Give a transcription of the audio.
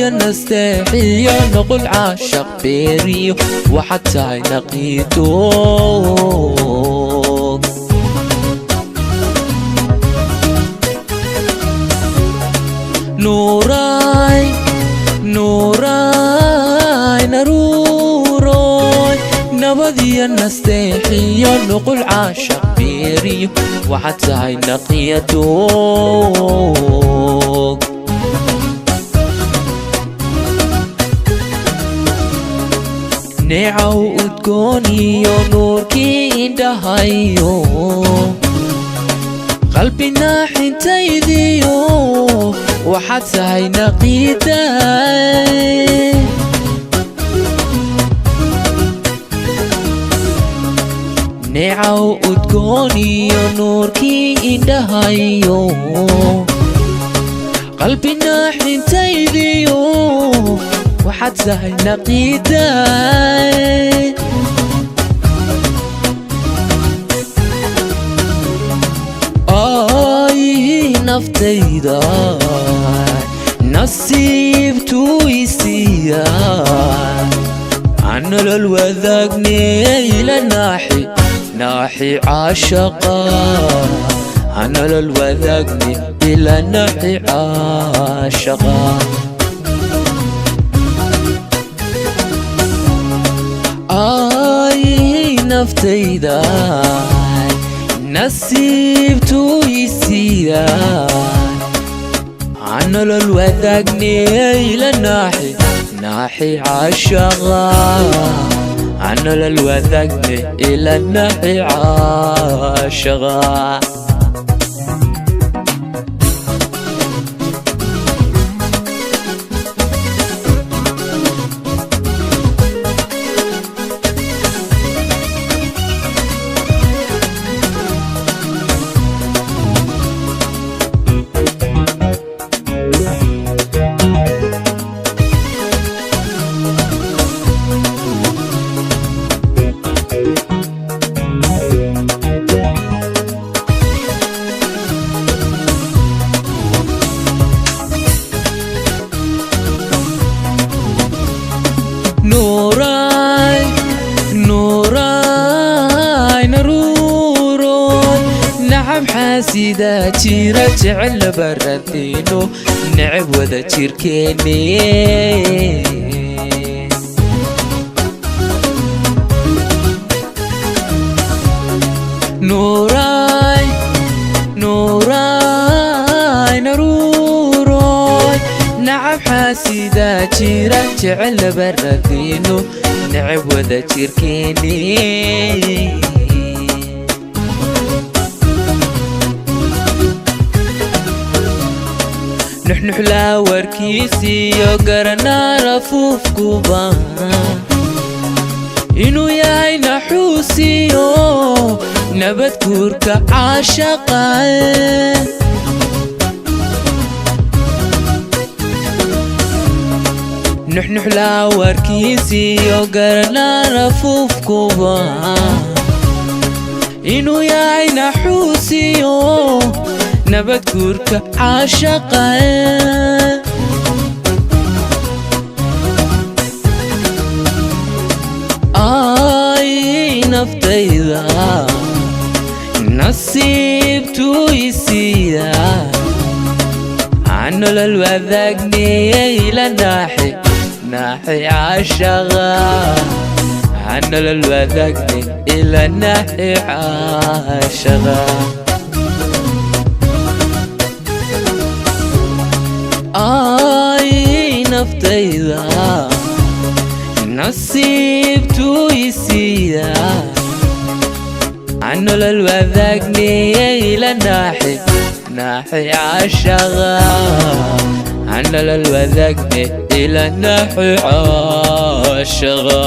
Nabadiyo nasteexiyo noqol caashaq beeriyo waxaad tahay naqiidoog. Nuuray nuuray naruuroy nabadiyo nasteexiyo nuqul caashaq beeriyo waxaad tahay naqiyadoog. Neecaw udgoon iyo nuurkii indhahayo qalbi naaxintaydiyo waxaad tahay naqiiday. Neecaw udgoon iyo nuurkii indhahayo qalbi naaxintaydiyo waxaad tahay naqiiday. Ay naftayda nasiibtuu isiiya aan nolol wadaagnay ila naaxi naaxi caashaqa aan nolol wadaagnay ila naaxi caashaqa. Ay naftayda nasiibtuu isiiya aan nolol wadaagnay ila naaxi naaxi caashaqa aan nolol wadaagnay ila naaxi caashaqa. Nuuray nuuray naruuroy nacab xaasidaa jira jecel labaradiino necab wada jirkeenne. Nuuray nuuray naruuroy nacab xaasidaa jira jecel labaradiino necab wada jirkeenne. Nuxnuxlaa warkiisiyo garanaara fuufkuba inuu yahay naxuusiyo nabad guurka caashaqa. Nuxnuxlaa warkiisiyo garanaara fuufkuba inuu yahay naxuusiyo nabad guurka caashaqa. Ay naftayda nasiibtuu isiiya aan nolol wadaagnay ila naaxi naaxi caashaqa aan nolol wadaagnay ila naaxi caashaqa. Ay naftayda nasiibtuu isiiya aan nolol wadaagnay ila naaxi naaxi caashaqa aan nolol wadaagnay ila naaxi caashaqa.